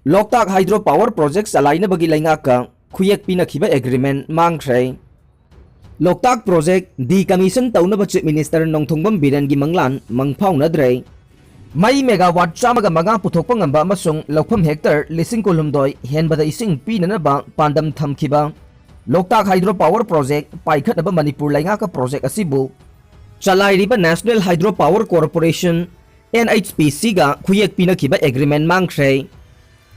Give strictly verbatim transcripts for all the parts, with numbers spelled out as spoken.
ꯂꯣꯛꯇꯥꯛ ꯍꯥꯏꯗ꯭ꯔꯣ power project ꯆꯂꯥꯏꯅꯕꯒꯤ ꯂꯩꯉꯥꯛꯀ ꯈꯨꯌꯦꯛ ꯄꯤꯅꯈꯤꯕ agreement ꯃꯥꯡꯈ꯭ꯔꯦ꯫ ꯂꯣꯛꯇꯥꯛ project ꯗꯤꯀꯃꯤꯁꯟ ꯇꯧꯅꯕ ꯆꯤꯐ ꯃꯤꯅꯤꯁꯇꯔ ꯅꯣꯡꯊꯣꯡꯕꯝ ꯕꯤꯔꯦꯟꯒꯤ ꯃꯪꯂꯥꯟ ꯃꯪꯐꯥꯎꯅꯗ꯭ꯔꯦ꯫ ꯃꯩ ꯃꯦꯒꯥꯋꯥꯠ ꯆꯥꯝꯃꯒ ꯃꯉꯥ ꯄꯨꯊꯣꯛꯄ ꯉꯝꯕ ꯑꯃꯁꯨꯡ ꯂꯧꯐꯝ ꯍꯦꯛꯇꯔ ꯂꯤꯁꯤꯡ ꯀꯨꯟꯍꯨꯝꯗꯣꯏ ꯍꯦꯟꯕꯗ ꯏꯁꯤꯡ ꯄꯤꯅꯅꯕ ꯄꯥꯟꯗꯝ ꯊꯝꯈꯤꯕ ꯂꯣꯛꯇꯥꯛ ꯍꯥꯏꯗ꯭ꯔꯣ ꯄꯥꯋꯔ ꯄ꯭ꯔꯣꯖꯦꯛ ꯄꯥꯏꯈꯠꯅꯕ ꯃꯅꯤꯄꯨꯔ ꯂꯩꯉꯥꯛꯀ ꯄ꯭ꯔꯣꯖꯦꯛ ꯑꯁꯤꯕꯨ ꯆꯂꯥꯏꯔꯤꯕ ꯅꯦꯁꯅꯦꯜ ꯍꯥꯏꯗ꯭ꯔꯣ ꯄꯥꯋꯔ ꯀꯣꯔꯄꯣꯔꯦꯁꯟ, NHPCꯒ ꯈꯨꯌꯦꯛ ꯄꯤꯅꯈꯤꯕ ꯑꯦꯒ꯭ꯔꯤꯃꯦꯟ ꯃꯥꯡꯈ꯭ꯔꯦ꯫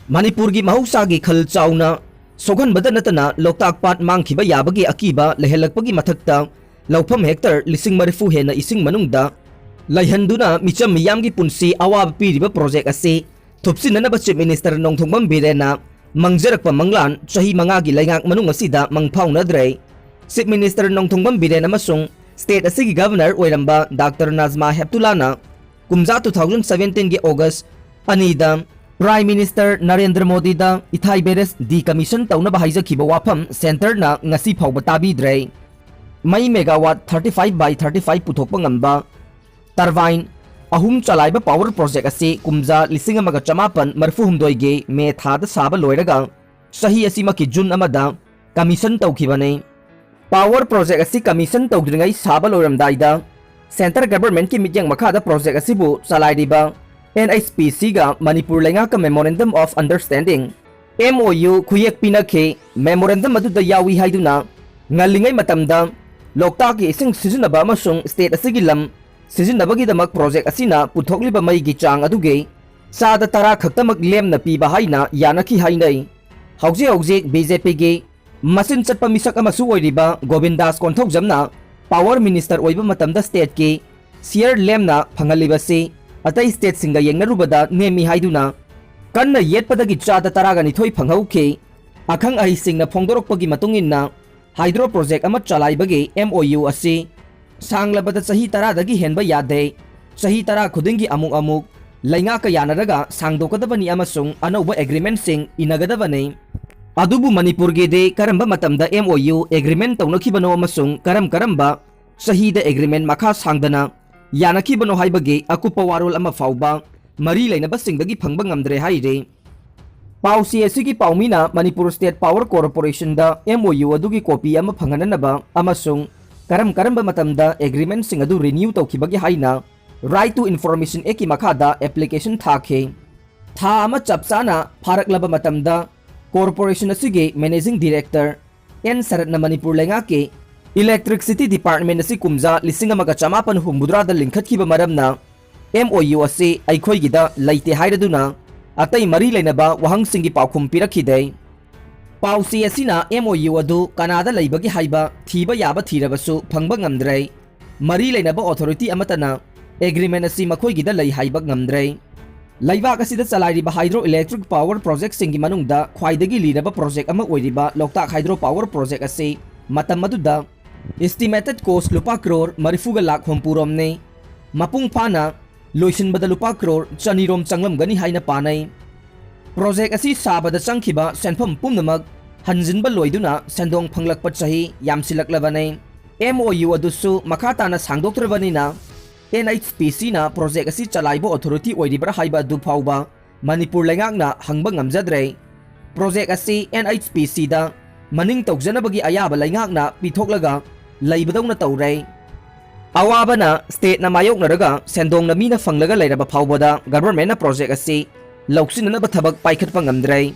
ꯃꯅꯤꯄꯨꯔꯒꯤ ꯃꯍꯧꯁꯥꯒꯤ ꯈꯜ ꯆꯥꯎꯅ ꯁꯣꯛꯍꯟꯕꯗ ꯅꯠꯇꯅ ꯂꯣꯛꯇꯥꯛ ꯄꯥꯠ ꯃꯥꯡꯈꯤꯕ ꯌꯥꯕꯒꯤ ꯑꯀꯤꯕ ꯂꯩꯍꯜꯂꯛꯄꯒꯤ ꯃꯊꯛꯇ ꯂꯧꯐꯝ ꯍꯦꯛꯇꯔ ꯂꯤꯁꯤꯡ ꯃꯔꯤꯐꯨ ꯍꯦꯟꯅ ꯏꯁꯤꯡ ꯃꯅꯨꯡꯗ ꯂꯩꯍꯟꯗꯨꯅ ꯃꯤꯆꯝ ꯃꯤꯌꯥꯝꯒꯤ ꯄꯨꯟꯁꯤ ꯑꯋꯥꯕ ꯄꯤꯔꯤꯕ ꯄ꯭ꯔꯣꯖꯦꯛ ꯑꯁꯤ ꯊꯨꯞꯆꯤꯟꯅꯅꯕ ꯆꯤꯐ ꯃꯤꯅꯤꯁꯇꯔ ꯅꯣꯡꯊꯣꯡꯕꯝ ꯕꯤꯔꯦꯟꯅ ꯃꯪꯖꯔꯛꯄ ꯃꯪꯂꯥꯟ ꯆꯍꯤ ꯃꯉꯥꯒꯤ ꯂꯩꯉꯥꯛ ꯃꯅꯨꯡ ꯑꯁꯤꯗ ꯃꯪꯐꯥꯎꯅꯗ꯭ꯔꯦ꯫ ꯆꯤꯐ ꯃꯤꯅꯤꯁꯇꯔ ꯅꯣꯡꯊꯣꯡꯕꯝ ꯕꯤꯔꯦꯟ ꯑꯃꯁꯨꯡ ꯁ꯭ꯇꯦꯠ ꯑꯁꯤꯒꯤ ꯒꯚꯔꯅꯔ ꯑꯣꯏꯔꯝꯕ ꯗꯥꯛꯇꯔ ꯅꯥꯖꯃꯥ ꯍꯦꯞꯇꯨꯂꯥꯅ ꯀꯨꯝꯖꯥ two thousand seventeenꯒꯤ ꯑꯣꯒꯁ ꯑꯅꯤꯗ ꯄ꯭ꯔꯥꯏꯝ ꯃꯤꯅꯤꯁꯇꯔ ꯅꯔꯦꯟꯗ꯭ꯔ ꯃꯣꯗꯤꯗ ꯏꯊꯥꯏ ꯕꯦꯔꯦꯖ ꯗꯤꯀꯃꯤꯁꯟ ꯇꯧꯅꯕ ꯍꯥꯏꯖꯈꯤꯕ ꯋꯥꯐꯝ ꯁꯦꯟꯇꯔꯅ ꯉꯁꯤ ꯐꯥꯎꯕ ꯇꯥꯕꯤꯗ꯭ꯔꯦ꯫ ꯃꯩ megawatt thirty five by thirty five ꯄꯨꯊꯣꯛꯄ ꯉꯝꯕ ꯇꯔꯕꯥꯏꯟ ꯑꯍꯨꯝ ꯆꯂꯥꯏꯕ ꯄꯥꯋꯔ ꯄ꯭ꯔꯣꯖꯦꯛ ꯑꯁꯤ ꯀꯨꯝꯖꯥ ꯂꯤꯁꯤꯡ ꯑꯃꯒ ꯆꯃꯥꯄꯟ ꯃꯔꯤꯐꯨ ꯍꯨꯝꯗꯣꯏꯒꯤ ꯃꯦ ꯊꯥꯗ ꯁꯥꯕ ꯂꯣꯏꯔꯒ ꯆꯍꯤ ꯑꯁꯤꯃꯛꯀꯤ ꯖꯨꯟ ꯑꯃꯗ ꯀꯃꯤꯁꯟ ꯇꯧꯈꯤꯕꯅꯤ꯫ ꯄꯥꯋꯔ ꯄ꯭ꯔꯣꯖꯦꯛ ꯑꯁꯤ ꯀꯃꯤꯁꯟ ꯇꯧꯗ꯭ꯔꯤꯉꯩ ꯁꯥꯕ ꯂꯣꯏꯔꯝꯗꯥꯏꯗ ꯁꯦꯟꯇꯔ ꯒꯚꯔꯟꯃꯦꯟꯠꯀꯤ ꯃꯤꯠꯌꯦꯡ ꯃꯈꯥꯗ ꯄ꯭ꯔꯣꯖꯦꯛ ꯑꯁꯤꯕꯨ ꯆꯂꯥꯏꯔꯤꯕ NHPCꯒ Manipur ꯂꯩꯉꯥꯛꯀ Memorandum of Understanding, MOU, ꯈꯨꯌꯦꯛ ꯄꯤꯅꯈꯤ꯫ Memorandum ꯑꯗꯨꯗ ꯌꯥꯎꯏ ꯍꯥꯏꯗꯨꯅ ꯉꯜꯂꯤꯉꯩ ꯃꯇꯝꯗ ꯂꯣꯛꯇꯥꯛꯀꯤ ꯏꯁꯤꯡ ꯁꯤꯖꯤꯟꯅꯕ ꯑꯃꯁꯨꯡ ꯁ꯭ꯇꯦꯠ ꯑꯁꯤꯒꯤ ꯂꯝ ꯁꯤꯖꯤꯟꯅꯕꯒꯤꯗꯃꯛ ꯄ꯭ꯔꯣꯖꯦꯛ ꯑꯁꯤꯅ ꯄꯨꯊꯣꯛꯂꯤꯕ ꯃꯩꯒꯤ ꯆꯥꯡ ꯑꯗꯨꯒꯤ ꯆꯥꯗ ꯇꯔꯥ ꯈꯛꯇꯃꯛ ꯂꯦꯝꯅ ꯄꯤꯕ ꯍꯥꯏꯅ ꯌꯥꯅꯈꯤ ꯍꯥꯏꯅꯩ꯫ ꯍꯧꯖꯤꯛ ꯍꯧꯖꯤꯛ BJPꯒꯤ ꯃꯆꯤꯟ ꯆꯠꯄ ꯃꯤꯁꯛ ꯑꯃꯁꯨ ꯑꯣꯏꯔꯤꯕ ꯒꯣꯕꯤꯟꯗꯥꯁ ꯀꯣꯟꯊꯧꯖꯝꯅ ꯄꯥꯋꯔ ꯃꯤꯅꯤꯁꯇꯔ ꯑꯣꯏꯕ ꯃꯇꯝꯗ ꯁ꯭ꯇꯦꯠꯀꯤ ꯁꯤꯌꯔ ꯂꯦꯝꯅ ꯐꯪꯍꯜꯂꯤꯕꯁꯤ ꯑꯇꯩ ꯁ꯭ꯇꯦꯠꯁꯤꯡꯒ ꯌꯦꯡꯅꯔꯨꯕꯗ ꯅꯦꯝꯃꯤ ꯍꯥꯏꯗꯨꯅ ꯀꯟꯅ ꯌꯦꯠꯄꯗꯒꯤ ꯆꯥꯗ ꯇꯔꯥꯒ ꯅꯤꯊꯣꯏ ꯐꯪꯍꯧꯈꯤ꯫ ꯑꯈꯪ ꯑꯍꯩꯁꯤꯡꯅ ꯐꯣꯡꯗꯣꯔꯛꯄꯒꯤ ꯃꯇꯨꯡ ꯏꯟꯅ ꯍꯥꯏꯗ꯭ꯔꯣ ꯄ꯭ꯔꯣꯖꯦꯛ ꯑꯃ ꯆꯂꯥꯏꯕꯒꯤ MOU ꯑꯁꯤ ꯁꯥꯡꯂꯕꯗ ꯆꯍꯤ ꯇꯔꯥꯗꯒꯤ ꯍꯦꯟꯕ ꯌꯥꯗꯦ꯫ ꯆꯍꯤ ꯇꯔꯥ ꯈꯨꯗꯤꯡꯒꯤ ꯑꯃꯨꯛ ꯑꯃꯨꯛ ꯂꯩꯉꯥꯛꯀ ꯌꯥꯅꯔꯒ ꯁꯥꯡꯗꯣꯛꯀꯗꯕꯅꯤ ꯑꯃꯁꯨꯡ ꯑꯅꯧꯕ ꯑꯦꯒ꯭ꯔꯤꯃꯦꯟꯠꯁꯤꯡ ꯏꯅꯒꯗꯕꯅꯤ꯫ ꯑꯗꯨꯕꯨ ꯃꯅꯤꯄꯨꯔꯒꯤꯗꯤ ꯀꯔꯝꯕ ꯃꯇꯝꯗ MOU ꯑꯦꯒ꯭ꯔꯤꯃꯦꯟꯠ ꯇꯧꯅꯈꯤꯕꯅꯣ ꯑꯃꯁꯨꯡ ꯀꯔꯝ ꯀꯔꯝꯕ ꯆꯍꯤꯗ ꯑꯦꯒ꯭ꯔꯤꯃꯦꯟꯠ ꯃꯈꯥ ꯁꯥꯡꯗꯅ ꯌꯥꯅꯈꯤꯕꯅꯣ ꯍꯥꯏꯕꯒꯤ ꯑꯀꯨꯞꯄ ꯋꯥꯔꯣꯜ ꯑꯃ ꯐꯥꯎꯕ ꯃꯔꯤ ꯂꯩꯅꯕꯁꯤꯡꯗꯒꯤ ꯐꯪꯕ ꯉꯝꯗ꯭ꯔꯦ ꯍꯥꯏꯔꯤ꯫ ꯄꯥꯎꯆꯦ ꯑꯁꯤꯒꯤ ꯄꯥꯎꯃꯤꯅ Manipur state power ꯀꯣꯔꯄꯣꯔꯦꯁꯟꯗ M O U ꯑꯗꯨꯒꯤ ꯀꯣꯄꯤ ꯑꯃ ꯐꯪꯍꯟꯅꯅꯕ ꯑꯃꯁꯨꯡ ꯀꯔꯝ ꯀꯔꯝꯕ ꯃꯇꯝꯗ ꯑꯦꯒ꯭ꯔꯤꯃꯦꯟꯠꯁꯤꯡ ꯑꯗꯨ ꯔꯤꯅ꯭ꯌꯨ ꯇꯧꯈꯤꯕꯒꯦ ꯍꯥꯏꯅ Right to Information Actꯀꯤ ꯃꯈꯥꯗ ꯑꯦꯄ꯭ꯂꯤꯀꯦꯁꯟ ꯊꯥꯈꯤ꯫ ꯊꯥ ꯑꯃ ꯆꯞ ꯆꯥꯅ ꯐꯥꯔꯛꯂꯕ ꯃꯇꯝꯗ ꯀꯣꯔꯄꯣꯔꯦꯁꯟ ꯑꯁꯤꯒꯤ ꯃꯦꯅꯦꯖꯤꯡ ꯗꯤꯔꯦꯛꯇꯔ ꯑꯦꯟ ꯁꯔꯠꯅ ꯃꯅꯤꯄꯨꯔ ꯂꯩꯉꯥꯛꯀꯤ ꯏꯂꯦꯛꯇ꯭ꯔꯤꯛꯁꯤꯇꯤ ꯗꯤꯄꯥꯔꯠꯃꯦꯟꯠ ꯑꯁꯤ ꯀꯨꯝꯖꯥ ꯂꯤꯁꯤꯡ ꯑꯃꯒ ꯆꯃꯥꯄꯟ ꯍꯨꯝꯐꯨꯇꯔꯥꯗ ꯂꯤꯡꯈꯠꯈꯤꯕ ꯃꯔꯝꯅ ꯑꯦꯝ ꯑꯣ ꯌꯨ ꯑꯁꯤ ꯑꯩꯈꯣꯏꯒꯤꯗ ꯂꯩꯇꯦ ꯍꯥꯏꯔꯗꯨꯅ ꯑꯇꯩ ꯃꯔꯤ ꯂꯩꯅꯕ ꯋꯥꯍꯪꯁꯤꯡꯒꯤ ꯄꯥꯎꯈꯨꯝ ꯄꯤꯔꯛꯈꯤꯗꯦ꯫ ꯄꯥꯎꯆꯦ ꯑꯁꯤꯅ ꯑꯦꯝ ꯑꯣ ꯌꯨ ꯑꯗꯨ ꯀꯅꯥꯗ ꯂꯩꯕꯒꯦ ꯍꯥꯏꯕ ꯊꯤꯕ ꯌꯥꯕ ꯊꯤꯔꯕꯁꯨ ꯐꯪꯕ ꯉꯝꯗ꯭ꯔꯦ꯫ ꯃꯔꯤ ꯂꯩꯅꯕ ꯑꯣꯊꯣꯔꯤꯇꯤ ꯑꯃꯠꯇꯅ ꯑꯦꯒ꯭ꯔꯤꯃꯦꯟꯠ ꯑꯁꯤ ꯃꯈꯣꯏꯒꯤꯗ ꯂꯩ ꯍꯥꯏꯕ ꯉꯝꯗ꯭ꯔꯦ꯫ ꯂꯩꯕꯥꯛ ꯑꯁꯤꯗ ꯆꯂꯥꯏꯔꯤꯕ ꯍꯥꯏꯗ꯭ꯔꯣ ꯏꯂꯦꯛꯇ꯭ꯔꯤꯛ ꯄꯥꯋꯔ ꯄ꯭ꯔꯣꯖꯦꯛꯁꯤꯡꯒꯤ ꯃꯅꯨꯡꯗ ꯈ꯭ꯋꯥꯏꯗꯒꯤ ꯂꯤꯔꯕ ꯄ꯭ꯔꯣꯖꯦꯛ ꯑꯃ ꯑꯣꯏꯔꯤꯕ ꯂꯣꯛꯇꯥꯛ ꯍꯥꯏꯗ꯭ꯔꯣ ꯄꯥꯋꯔ ꯄ꯭ꯔꯣꯖꯦꯛ ꯑꯁꯤ ꯃꯇꯝ ꯑꯗꯨꯗ ꯏꯁꯇꯤꯃꯦꯇꯦꯗ ꯀꯣꯁ ꯂꯨꯄꯥ ꯀ꯭ꯔꯣꯔ ꯃꯔꯤꯐꯨꯒ ꯂꯥꯛ ꯍꯨꯝꯐꯨꯔꯣꯝꯅꯤ꯫ ꯃꯄꯨꯡ ꯐꯥꯅ ꯂꯣꯏꯁꯤꯟꯕꯗ ꯂꯨꯄꯥ ꯀ꯭ꯔꯣꯔ ꯆꯅꯤꯔꯣꯝ ꯆꯪꯂꯝꯒꯅꯤ ꯍꯥꯏꯅ ꯄꯥꯅꯩ꯫ ꯄ꯭ꯔꯣꯖꯦꯛ ꯑꯁꯤ ꯁꯥꯕꯗ ꯆꯪꯈꯤꯕ ꯁꯦꯟꯐꯝ ꯄꯨꯝꯅꯃꯛ ꯍꯟꯖꯤꯟꯕ ꯂꯣꯏꯗꯨꯅ ꯁꯦꯟꯗꯣꯡ ꯐꯪꯂꯛꯄ ꯆꯍꯤ ꯌꯥꯝꯁꯤꯜꯂꯛꯂꯕꯅꯤ꯫ ꯑꯦꯝ ꯑꯣ ꯌꯨ ꯑꯗꯨꯁꯨ ꯃꯈꯥ ꯇꯥꯅ ꯁꯥꯡꯗꯣꯛꯇ꯭ꯔꯕꯅꯤꯅ ꯑꯦꯟ ꯑꯩꯆ ꯄꯤ ꯁꯤꯅ ꯄ꯭ꯔꯣꯖꯦꯛ ꯑꯁꯤ ꯆꯂꯥꯏꯕ ꯑꯣꯊꯣꯔꯤꯇꯤ ꯑꯣꯏꯔꯤꯕ꯭ꯔꯥ ꯍꯥꯏꯕ ꯑꯗꯨ ꯐꯥꯎꯕ ꯃꯅꯤꯄꯨꯔ ꯂꯩꯉꯥꯛꯅ ꯍꯪꯕ ꯉꯝꯖꯗ꯭ꯔꯦ꯫ ꯄ꯭ꯔꯣꯖꯦꯛ ꯑꯁꯤ ꯑꯦꯟ ꯑꯩꯆ ꯄꯤ ꯁꯤꯗ ꯃꯅꯤꯡ ꯇꯧꯖꯅꯕꯒꯤ ꯑꯌꯥꯕ ꯂꯩꯉꯥꯛꯅ ꯄꯤꯊꯣꯛꯂꯒ ꯂꯩꯕꯗꯧꯅ ꯇꯧꯔꯦ꯫ ꯑꯋꯥꯕꯅ ꯁ꯭ꯇꯦꯠꯅ ꯃꯥꯌꯣꯛꯅꯔꯒ ꯁꯦꯟꯗꯣꯡꯅ ꯃꯤꯅ ꯐꯪꯂꯒ ꯂꯩꯔꯕ ꯐꯥꯎꯕꯗ ꯒꯚꯔꯟꯃꯦꯟꯠꯅ ꯄ꯭ꯔꯣꯖꯦꯛ ꯑꯁꯤ ꯂꯧꯁꯤꯟꯅꯅꯕ ꯊꯕꯛ ꯄꯥꯏꯈꯠꯄ ꯉꯝꯗ꯭ꯔꯦ꯫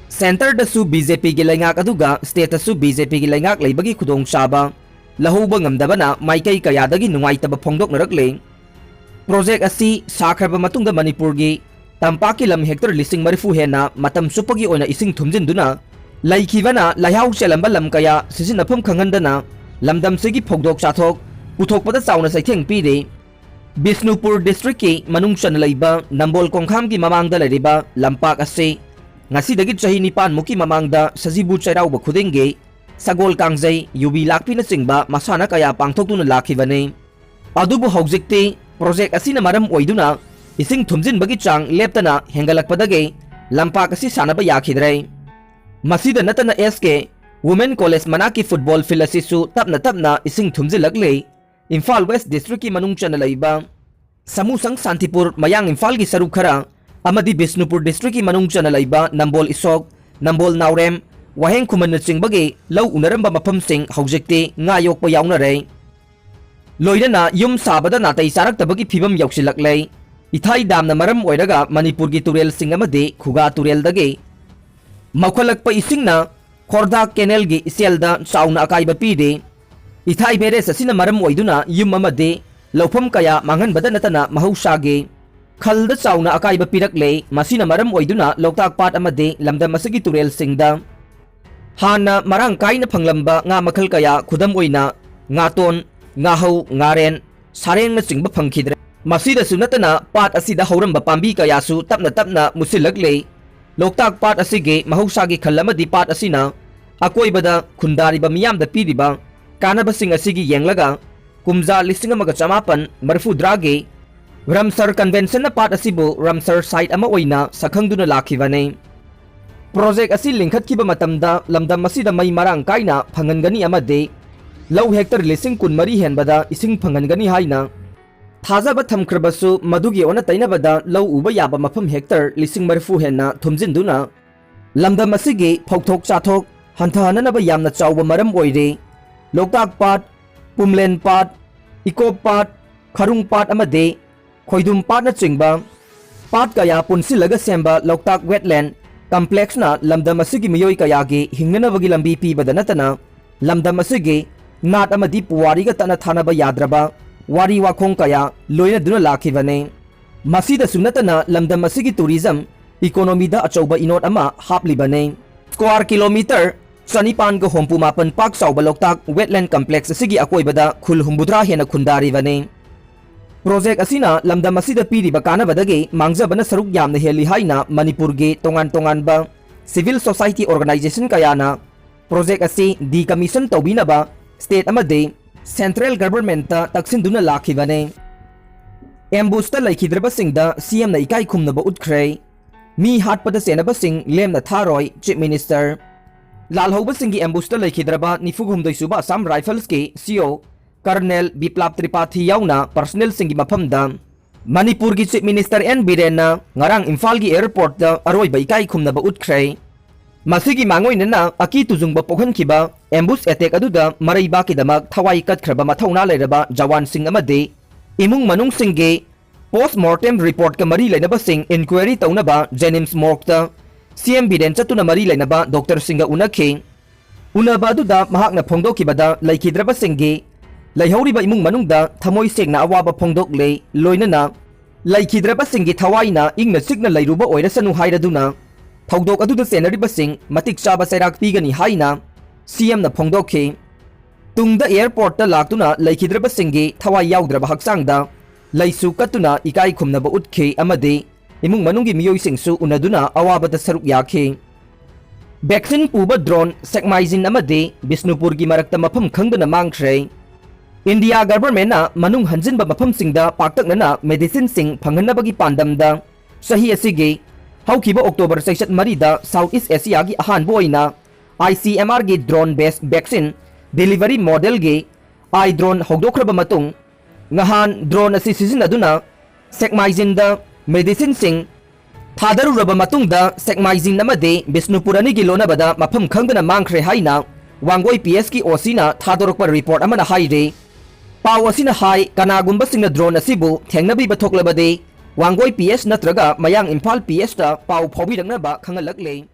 ꯁꯦꯟꯇꯔꯗꯁꯨ ꯕꯤ ꯖꯦ ꯄꯤꯒꯤ ꯂꯩꯉꯥꯛ ꯑꯗꯨꯒ ꯁ꯭ꯇꯦꯠꯇꯁꯨ ꯕꯤ ꯖꯦ ꯄꯤꯒꯤ ꯂꯩꯉꯥꯛ ꯂꯩꯕꯒꯤ ꯈꯨꯗꯣꯡꯆꯥꯕ ꯂꯧꯍꯧꯕ ꯉꯝꯗꯕꯅ ꯃꯥꯏꯀꯩ ꯀꯌꯥꯗꯒꯤ ꯅꯨꯡꯉꯥꯏꯇꯕ ꯐꯣꯡꯗꯣꯛꯅꯔꯛꯂꯤ꯫ ꯄ꯭ꯔꯣꯖꯦꯛ ꯑꯁꯤ ꯁꯥꯈ꯭ꯔꯕ ꯃꯇꯨꯡꯗ ꯃꯅꯤꯄꯨꯔꯒꯤ ꯇꯝꯄꯥꯛꯀꯤ ꯂꯝ ꯍꯦꯛꯇꯔ ꯂꯤꯁꯤꯡ ꯃꯔꯤꯐꯨ ꯍꯦꯟꯅ ꯃꯇꯝ ꯆꯨꯞꯄꯒꯤ ꯑꯣꯏꯅ ꯏꯁꯤꯡ ꯊꯨꯝꯖꯤꯟꯗꯨꯅ ꯂꯩꯈꯤꯕꯅ ꯂꯩꯍꯥꯎ ꯆꯦꯜꯂꯝꯕ ꯂꯝ ꯀꯌꯥ ꯁꯤꯖꯤꯟꯅꯐꯝ ꯈꯪꯍꯟꯗꯅ ꯂꯝꯗꯝꯁꯤꯒꯤ ꯐꯧꯗꯣꯛ ꯆꯥꯊꯣꯛ ꯄꯨꯊꯣꯛꯄꯗ ꯆꯥꯎꯅ ꯆꯩꯊꯦꯡ ꯄꯤꯔꯤ꯫ ꯕꯤꯁꯅꯨꯄꯨꯔ ꯗꯤꯁꯇ꯭ꯔꯤꯛꯀꯤ ꯃꯅꯨꯡ ꯆꯟꯅ ꯂꯩꯕ ꯅꯝꯕꯣꯜ ꯈꯣꯡꯈꯥꯝꯒꯤ ꯃꯃꯥꯡꯗ ꯂꯩꯔꯤꯕ ꯂꯝꯄꯥꯛ ꯑꯁꯤ ꯉꯁꯤꯗꯒꯤ ꯆꯍꯤ ꯅꯤꯄꯥꯟꯃꯨꯛꯀꯤ ꯃꯃꯥꯡꯗ ꯁꯖꯤꯕꯨ ꯆꯩꯔꯥꯎꯕ ꯈꯨꯗꯤꯡꯒꯤ ꯁꯒꯣꯜ ꯀꯥꯡꯖꯩ, ꯌꯨꯕꯤ ꯂꯥꯛꯄꯤꯅꯆꯤꯡꯕ ꯃꯁꯥꯟꯅ ꯀꯌꯥ ꯄꯥꯡꯊꯣꯛꯇꯨꯅ ꯂꯥꯛꯈꯤꯕꯅꯤ꯫ ꯑꯗꯨꯕꯨ ꯍꯧꯖꯤꯛꯇꯤ ꯄ꯭ꯔꯣꯖꯦꯛ ꯑꯁꯤꯅ ꯃꯔꯝ ꯑꯣꯏꯗꯨꯅ ꯏꯁꯤꯡ ꯊꯨꯝꯖꯤꯟꯕꯒꯤ ꯆꯥꯡ ꯂꯦꯞꯇꯅ ꯍꯦꯟꯒꯠꯂꯛꯄꯗꯒꯤ ꯂꯝꯄꯥꯛ ꯑꯁꯤ ꯁꯥꯟꯅꯕ ꯌꯥꯈꯤꯗ꯭ꯔꯦ꯫ ꯃꯁꯤꯗ ꯅꯠꯇꯅ ꯑꯦꯁ ꯀꯦ ꯋꯨꯃꯦꯟ ꯀꯣꯂꯦꯖ ꯃꯅꯥꯛꯀꯤ ꯐꯨꯠꯕꯣꯜ ꯐꯤꯜꯗ ꯑꯁꯤꯁꯨ ꯇꯞꯅ ꯇꯞꯅ ꯏꯁꯤꯡ ꯊꯨꯝꯖꯤꯜꯂꯛꯂꯤ꯫ ꯏꯝꯐꯥꯜ ꯋꯦꯁ ꯗꯤꯁꯇ꯭ꯔꯤꯛꯀꯤ ꯃꯅꯨꯡ ꯆꯟꯅ ꯂꯩꯕ ꯁꯃꯨꯁꯪ ꯁꯥꯟꯇꯤꯄꯨꯔ ꯃꯌꯥꯡ ꯏꯝꯐꯥꯜꯒꯤ ꯁꯔꯨꯛ ꯈꯔ ꯑꯃꯗꯤ ꯕꯤꯁꯅꯨꯄꯨꯔ districtꯀꯤ ꯃꯅꯨꯡ ꯆꯟꯅ ꯂꯩꯕ ꯅꯝꯕꯣꯜ ꯏꯁꯣꯛ, ꯅꯝꯕꯣꯜ ꯅꯥꯎꯔꯦꯝ, ꯋꯥꯍꯦꯡ ꯈꯨꯃꯟꯅꯆꯤꯡꯕꯒꯤ ꯂꯧ ꯎꯅꯔꯝꯕ ꯃꯐꯝꯁꯤꯡ ꯍꯧꯖꯤꯛꯇꯤ ꯉꯥ ꯌꯣꯛꯄ ꯌꯥꯎꯅꯔꯦ꯫ ꯂꯣꯏꯅꯅ ꯌꯨꯝ ꯁꯥꯕꯗ ꯅꯥꯇꯩ ꯆꯥꯔꯛꯇꯕꯒꯤ ꯐꯤꯕꯝ ꯌꯧꯁꯤꯜꯂꯛꯂꯦ꯫ ꯏꯊꯥꯏ ꯗꯥꯝꯅ ꯃꯔꯝ ꯑꯣꯏꯔꯒ ꯃꯅꯤꯄꯨꯔꯒꯤ ꯇꯨꯔꯦꯜꯁꯤꯡ ꯑꯃꯗꯤ ꯈꯨꯒꯥ ꯇꯨꯔꯦꯜꯗꯒꯤ ꯃꯧꯈꯠꯂꯛꯄ ꯏꯁꯤꯡꯅ ꯈꯣꯔꯗꯥ canalꯒꯤ ꯏꯆꯦꯜꯗ ꯆꯥꯎꯅ ꯑꯀꯥꯏꯕ ꯄꯤꯔꯤ꯫ ꯏꯊꯥꯏ barrage ꯑꯁꯤꯅ ꯃꯔꯝ ꯑꯣꯏꯗꯨꯅ ꯌꯨꯝ ꯑꯃꯗꯤ ꯂꯧꯐꯝ ꯀꯌꯥ ꯃꯥꯡꯍꯟꯕꯗ ꯅꯠꯇꯅ ꯃꯍꯧꯁꯥꯒꯤ ꯈꯜꯗ ꯆꯥꯎꯅ ꯑꯀꯥꯏꯕ ꯄꯤꯔꯛꯂꯦ꯫ ꯃꯁꯤꯅ ꯃꯔꯝ ꯑꯣꯏꯗꯨꯅ ꯂꯣꯛꯇꯥꯛ ꯄꯥꯠ ꯑꯃꯗꯤ ꯂꯝꯗꯝ ꯑꯁꯤꯒꯤ ꯇꯨꯔꯦꯜꯁꯤꯡꯗ ꯍꯥꯟꯅ ꯃꯔꯥꯡ ꯀꯥꯏꯅ ꯐꯪꯂꯝꯕ ꯉꯥ ꯃꯈꯜ ꯀꯌꯥ, ꯈꯨꯗꯝ ꯑꯣꯏꯅ ꯉꯥꯇꯣꯟ, ꯉꯥꯍꯧ, ꯉꯥꯔꯦꯟ, ꯁꯥꯔꯦꯡꯅꯆꯤꯡꯕ ꯐꯪꯈꯤꯗ꯭ꯔꯦ꯫ ꯃꯁꯤꯗꯁꯨ ꯅꯠꯇꯅ ꯄꯥꯠ ꯑꯁꯤꯗ ꯍꯧꯔꯝꯕ ꯄꯥꯝꯕꯤ ꯀꯌꯥꯁꯨ ꯇꯞꯅ ꯇꯞꯅ ꯃꯨꯠꯁꯤꯜꯂꯛꯂꯦ꯫ ꯂꯣꯛꯇꯥꯛ ꯄꯥꯠ ꯑꯁꯤꯒꯤ ꯃꯍꯧꯁꯥꯒꯤ ꯈꯜ ꯑꯃꯗꯤ ꯄꯥꯠ ꯑꯁꯤꯅ ꯑꯀꯣꯏꯕꯗ ꯈꯨꯟꯗꯥꯔꯤꯕ ꯃꯤꯌꯥꯝꯗ ꯄꯤꯔꯤꯕ ꯀꯥꯟꯅꯕꯁꯤꯡ ꯑꯁꯤꯒꯤ ꯌꯦꯡꯂꯒ ꯀꯨꯝꯖꯥ ꯂꯤꯁꯤꯡ ꯑꯃꯒ ꯆꯃꯥꯄꯟ ꯃꯔꯤꯐꯨꯇꯔꯥꯒꯤ ꯔꯝꯁꯔ Conventionꯅ ꯄꯥꯠ ꯑꯁꯤꯕꯨ ꯔꯝꯁꯔ site ꯑꯃ ꯑꯣꯏꯅ ꯁꯛꯈꯪꯗꯨꯅ ꯂꯥꯛꯈꯤꯕꯅꯤ꯫ Project ꯑꯁꯤ ꯂꯤꯡꯈꯠꯈꯤꯕ ꯃꯇꯝꯗ ꯂꯝꯗꯝ ꯑꯁꯤꯗ ꯃꯩ ꯃꯔꯥꯡ ꯀꯥꯏꯅ ꯐꯪꯍꯟꯒꯅꯤ ꯑꯃꯗꯤ ꯂꯧ hectare ꯂꯤꯁꯤꯡ ꯀꯨꯟꯃꯔꯤ ꯍꯦꯟꯕꯗ ꯏꯁꯤꯡ ꯐꯪꯍꯟꯒꯅꯤ ꯍꯥꯏꯅ ꯊꯥꯖꯕ ꯊꯝꯈ꯭ꯔꯕꯁꯨ, ꯃꯗꯨꯒꯤ ꯑꯣꯟꯅ ꯇꯩꯅꯕꯗ ꯂꯧ ꯎꯕ ꯌꯥꯕ ꯃꯐꯝ hectare ꯂꯤꯁꯤꯡ ꯃꯔꯤꯐꯨ ꯍꯦꯟꯅ ꯊꯨꯝꯖꯤꯟꯗꯨꯅ ꯂꯝꯗꯝ ꯑꯁꯤꯒꯤ ꯐꯧꯊꯣꯛ ꯆꯥꯊꯣꯛ ꯍꯟꯊꯍꯟꯅꯅꯕ ꯌꯥꯝꯅ ꯆꯥꯎꯕ ꯃꯔꯝ ꯑꯣꯏꯔꯤ꯫ ꯂꯣꯛꯇꯥꯛ ꯄꯥꯠ, ꯄꯨꯝꯂꯦꯟ ꯄꯥꯠ, ꯏꯀꯣꯞ ꯄꯥꯠ, ꯈꯔꯨꯡ ꯄꯥꯠ ꯑꯃꯗꯤ ꯈꯣꯏꯗꯨꯝ ꯄꯥꯠꯅꯆꯤꯡꯕ ꯄꯥꯠ ꯀꯌꯥ ꯄꯨꯟꯁꯤꯜꯂꯒ ꯁꯦꯝꯕ ꯂꯣꯛꯇꯥꯛ Wetland Complexꯅ ꯂꯝꯗꯝ ꯑꯁꯤꯒꯤ ꯃꯤꯑꯣꯏ ꯀꯌꯥꯒꯤ ꯍꯤꯡꯅꯅꯕꯒꯤ ꯂꯝꯕꯤ ꯄꯤꯕꯗ ꯅꯠꯇꯅ, ꯂꯝꯗꯝ ꯑꯁꯤꯒꯤ ꯅꯥꯠ ꯑꯃꯗꯤ ꯄꯨꯋꯥꯔꯤꯒ ꯇꯠꯅ ꯊꯥꯅꯕ ꯌꯥꯗ꯭ꯔꯕ ꯋꯥꯔꯤ ꯋꯥꯈꯣꯡ ꯀꯌꯥ ꯂꯣꯏꯅꯗꯨꯅ ꯂꯥꯛꯈꯤꯕꯅꯤ꯫ ꯃꯁꯤꯗꯁꯨ ꯅꯠꯇꯅ, ꯂꯝꯗꯝ ꯑꯁꯤꯒꯤ tourism economyꯗ ꯑꯆꯧꯕ ꯏꯅꯣꯠ ꯑꯃ ꯍꯥꯞꯂꯤꯕꯅꯤ꯫ Square kilometre ꯆꯅꯤꯄꯥꯟꯒ ꯍꯨꯝꯐꯨ ꯃꯥꯄꯟ ꯄꯥꯛ ꯆꯥꯎꯕ ꯂꯣꯛꯇꯥꯛ Wetland Complex ꯑꯁꯤꯒꯤ ꯑꯀꯣꯏꯕꯗ ꯈꯨꯜ ꯍꯨꯝꯐꯨꯇꯔꯥ ꯍꯦꯟꯅ ꯈꯨꯟꯗꯥꯔꯤꯕꯅꯤ꯫ Project ꯑꯁꯤꯅ ꯂꯝꯗꯝ ꯑꯁꯤꯗ ꯄꯤꯔꯤꯕ ꯀꯥꯟꯅꯕꯗꯒꯤ ꯃꯥꯡꯖꯕꯅ ꯁꯔꯨꯛ ꯌꯥꯝꯅ ꯍꯦꯜꯂꯤ ꯍꯥꯏꯅ ꯃꯅꯤꯄꯨꯔꯒꯤ ꯇꯣꯉꯥꯟ ꯇꯣꯉꯥꯟꯕ civil society organisation ꯀꯌꯥꯅ project ꯑꯁꯤ decommission ꯇꯧꯕꯤꯅꯕ state ꯑꯃꯗꯤ central governmentꯇ ꯇꯛꯁꯤꯟꯗꯨꯅ ꯂꯥꯛꯈꯤꯕꯅꯤ꯫ Ambushꯇ ꯂꯩꯈꯤꯗ꯭ꯔꯕꯁꯤꯡꯗ CMꯅ ꯏꯀꯥꯏ ꯈꯨꯝꯅꯕ ꯎꯠꯈ꯭ꯔꯦ꯫ ꯃꯤ ꯍꯥꯠꯄꯗ ꯆꯦꯟꯅꯕꯁꯤꯡ ꯂꯦꯝꯅ ꯊꯥꯔꯣꯏ, Chief Minister꯫ ꯂꯥꯜꯍꯧꯕꯁꯤꯡꯒꯤ ambushꯇ ꯂꯩꯈꯤꯗ꯭ꯔꯕ ꯅꯤꯐꯨꯍꯨꯝꯗꯣꯏ ꯁꯨꯕ Assam Riflesꯀꯤ CO Colonel ꯕꯤꯄ꯭ꯂꯥꯞ ꯇ꯭ꯔꯤꯄꯥꯊꯤ ꯌꯥꯎꯅ personnelꯁꯤꯡꯒꯤ ꯃꯐꯝꯗ ꯃꯅꯤꯄꯨꯔꯒꯤ Chief Minister ꯑꯦꯟ ꯕꯤꯔꯦꯟꯅ ꯉꯔꯥꯡ ꯏꯝꯐꯥꯜꯒꯤ airportꯇ ꯑꯔꯣꯏꯕ ꯏꯀꯥꯏ ꯈꯨꯝꯅꯕ ꯎꯠꯈ꯭ꯔꯦ꯫ ꯃꯁꯤꯒꯤ ꯃꯥꯡꯑꯣꯏꯅꯅ ꯑꯀꯤ ꯇꯨꯖꯨꯡꯕ ꯄꯣꯛꯍꯟꯈꯤꯕ ambush attack ꯑꯗꯨꯗ ꯃꯔꯩꯕꯥꯛꯀꯤꯗꯃꯛ ꯊꯋꯥꯏ ꯀꯠꯈ꯭ꯔꯕ ꯃꯊꯧꯅꯥ ꯂꯩꯔꯕ ꯖꯋꯥꯟꯁꯤꯡ ꯑꯃꯗꯤ ꯏꯃꯨꯡ ꯃꯅꯨꯡꯁꯤꯡꯒꯤ post mortem reportꯀ ꯃꯔꯤ ꯂꯩꯅꯕꯁꯤꯡ inquiry ꯇꯧꯅꯕ JNIMS morgueꯇ ꯁꯤꯑꯦꯝ ꯕꯤꯔꯦꯟ ꯆꯠꯇꯨꯅ ꯃꯔꯤ ꯂꯩꯅꯕ doctorꯁꯤꯡꯒ ꯎꯅꯈꯤ꯫ ꯎꯅꯕ ꯑꯗꯨꯗ ꯃꯍꯥꯛꯅ ꯐꯣꯡꯗꯣꯛꯈꯤꯕꯗ ꯂꯩꯈꯤꯗ꯭ꯔꯕꯁꯤꯡꯒꯤ ꯂꯩꯍꯧꯔꯤꯕ ꯏꯃꯨꯡ ꯃꯅꯨꯡꯗ ꯊꯃꯣꯏ ꯁꯦꯡꯅ ꯑꯋꯥꯕ ꯐꯣꯡꯗꯣꯛꯂꯦ, ꯂꯣꯏꯅꯅ ꯂꯩꯈꯤꯗ꯭ꯔꯕꯁꯤꯡꯒꯤ ꯊꯋꯥꯏꯅ ꯏꯪꯅ ꯆꯤꯛꯅ ꯂꯩꯔꯨꯕ ꯑꯣꯏꯔꯁꯅꯨ ꯍꯥꯏꯔꯗꯨꯅ ꯊꯧꯗꯣꯛ ꯑꯗꯨꯗ ꯆꯦꯟꯅꯔꯤꯕꯁꯤꯡ ꯃꯇꯤꯛ ꯆꯥꯕ ꯆꯩꯔꯥꯛ ꯄꯤꯒꯅꯤ ꯍꯥꯏꯅ ꯁꯤꯑꯦꯝꯅ ꯐꯣꯡꯗꯣꯛꯈꯤ꯫ ꯇꯨꯡꯗ airportꯇ ꯂꯥꯛꯇꯨꯅ ꯂꯩꯈꯤꯗ꯭ꯔꯕꯁꯤꯡꯒꯤ ꯊꯋꯥꯏ ꯌꯥꯎꯗ꯭ꯔꯕ ꯍꯛꯆꯥꯡꯗ ꯂꯩꯁꯨ ꯀꯠꯇꯨꯅ ꯏꯀꯥꯏ ꯈꯨꯝꯅꯕ ꯎꯠꯈꯤ ꯑꯃꯗꯤ ꯏꯃꯨꯡ ꯃꯅꯨꯡꯒꯤ ꯃꯤꯑꯣꯏꯁꯤꯡꯁꯨ ꯎꯅꯗꯨꯅ ꯑꯋꯥꯕꯗ ꯁꯔꯨꯛ ꯌꯥꯈꯤ꯫ Vaccine ꯄꯨꯕ drone ꯁꯦꯛꯃꯥꯏꯖꯤꯟ ꯑꯃꯗꯤ ꯕꯤꯁꯅꯨꯄꯨꯔꯒꯤ ꯃꯔꯛꯇ ꯃꯐꯝ ꯈꯪꯗꯅ ꯃꯥꯡꯈ꯭ꯔꯦ꯫ India governmentꯅ ꯃꯅꯨꯡ ꯍꯟꯖꯤꯟꯕ ꯃꯐꯝꯁꯤꯡꯗ ꯄꯥꯛꯇꯛꯅꯅ medicineꯁꯤꯡ ꯐꯪꯍꯟꯅꯕꯒꯤ ꯄꯥꯟꯗꯝꯗ ꯆꯍꯤ ꯑꯁꯤꯒꯤ ꯍꯧꯈꯤꯕ October ꯆꯩꯆꯠ ꯃꯔꯤꯗ South East Asiaꯒꯤ ꯑꯍꯥꯟꯕ ꯑꯣꯏꯅ ICMRꯒꯤ drone based vaccine delivery modelꯒꯤ iDrone ꯍꯧꯗꯣꯛꯈ꯭ꯔꯕ ꯃꯇꯨꯡ, ꯉꯍꯥꯟ drone ꯑꯁꯤ ꯁꯤꯖꯤꯟꯅꯗꯨꯅ ꯁꯦꯛꯃꯥꯏꯖꯤꯟꯗ medicineꯁꯤꯡ ꯊꯥꯗꯔꯨꯔꯕ ꯃꯇꯨꯡꯗ ꯁꯦꯛꯃꯥꯏꯖꯤꯟ ꯑꯃꯗꯤ ꯕꯤꯁꯅꯨꯄꯨꯔ ꯑꯅꯤꯒꯤ ꯂꯣꯟꯅꯕꯗ ꯃꯐꯝ ꯈꯪꯗꯅ ꯃꯥꯡꯈ꯭ꯔꯦ ꯍꯥꯏꯅ ꯋꯥꯡꯒꯣꯏ PSꯀꯤ OCꯅ ꯊꯥꯗꯣꯔꯛꯄ report ꯑꯃꯅ ꯍꯥꯏꯔꯤ꯫ ꯄꯥꯎ ꯑꯁꯤꯅ ꯍꯥꯏ, ꯀꯅꯥꯒꯨꯝꯕꯁꯤꯡꯅ drone ꯑꯁꯤꯕꯨ ꯊꯦꯡꯅꯕꯤꯕ ꯊꯣꯛꯂꯕꯗꯤ ꯋꯥꯡꯒꯣꯏ PS ꯅꯠꯇ꯭ꯔꯒ ꯃꯌꯥꯡ ꯏꯝꯐꯥꯜ PSꯇ ꯄꯥꯎ ꯐꯥꯎꯕꯤꯔꯛꯅꯕ ꯈꯪꯍꯜꯂꯛꯂꯤ꯫